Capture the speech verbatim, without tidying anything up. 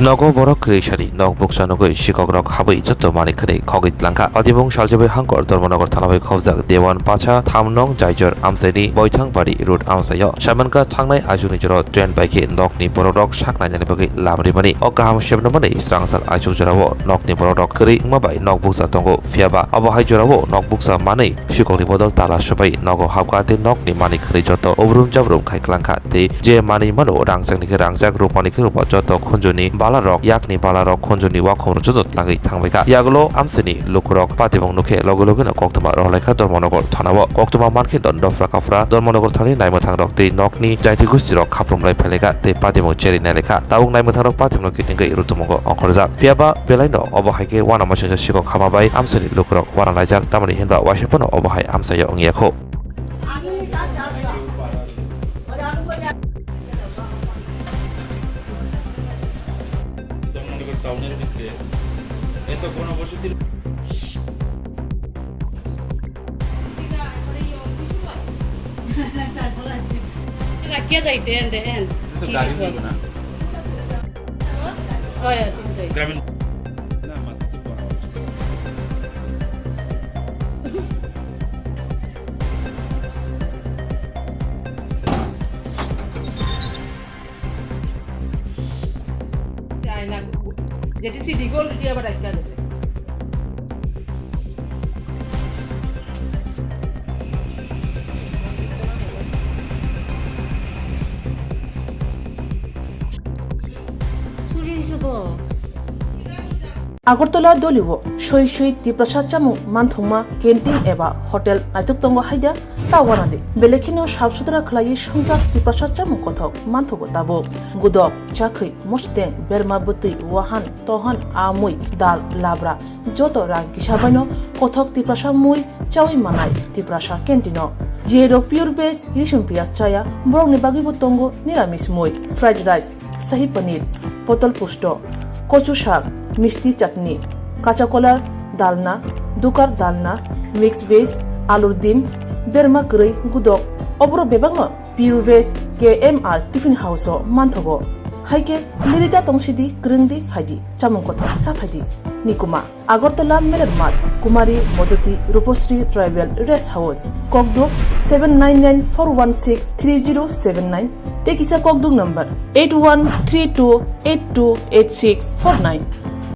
Nogo borok kwrwi sani nok bukcha nugwi sikokrok habwi joto manwi khwnwi khogwi tlangkha. Patibung salchibai hangkor Dharmanagar thana bai khobjak Dewan Pacha tham nong Jaijor amchaini Boithangpari road amchaio. Saimankha thangnai aisukni jorao train bai khe nokni borokrok sak nainani bagwi lam rimani. O kaham semna manwi srangsal aisuk jorao nokni borokrok kwrwi wngma bai nok bukcha tongo. Phiyaba abo hai jorao nok bukcha manwi sikokni bodol tala swbai nogo habkha tei nokni manwi khwnwi joto ubrum jabrum khai klangkha tei je manwi mano rangchakni khe rangjak, rupani khe rupa joto khunjuni balarok, yakni balarok, khunjuni wakhomrok joto tlangwi thangbaikha. Yagulo amchaini lukurok patibung nukhe loge logeno koktwma rohorlaikha Dharmanagar thanao. Koktwma mankhe don dofra kaphra Dharmanagar thani naimwthangrok tei nokni jaiti gustirok khaprum lai phailaikha tei patibung cherwi nailaikha. Tabuk naimwthangrok patibungno kitingwi rutumungo ongkhorjak. Phiyaba belaino obo hai khe uanamasingcha sikok hama bai amchaini lukurok uanalaijak, tamoni hinba waisa phano obo hai amchaio wngya kho. Dharmanagar টাউনের ভিতরে এত ঘনবসতির রাখিয়া যাইতে এন দেখেন। তো গাড়ি হইব না। হয়, আর কি। গ্রামীণ না, মাত্র তো ঘনবসতি। Aina, jeti sidi gol dia pada ikan sih. Suri isu to. Agartala Dolio soi soi Tiprasa chamung manthokma canteen eba hotel naithok tongo haida ta uanadi. Belai kheno sap sutra khlaiwi swngjak Tiprasa chamung kothok manthogo tabuk. Gudok, chakhwi, mosteng, berma bwtwi, wahan, tohan, amui, dal, labra, joto rang kisa baino kothok Tiprasa mui chawi manai Tiprasa canteen-o. Jerok pure veg, risum piyaj chaya, borokni bagwibo tongo niramis mui, fried rice, sahi paneer, potol pusto, kochu sak, misti chutney, kacha kolar dalna, dukar dalna, mix veg, alur dim, berma kwrwi, gudok, oborok bebakno pure veg K M R Tiffin House-o manthogo. Haikhe lirida tongsidi, kwrwngdi phaidi, chamung kothok cha phaidi. Nikuma. Agartala Meler Math, Kumari Modoti Rupasri Tribal Rest House, Kokduk seven nine nine four one six three zero seven nine, tei kisa Kokduk number eight one three two eight two eight six four nine.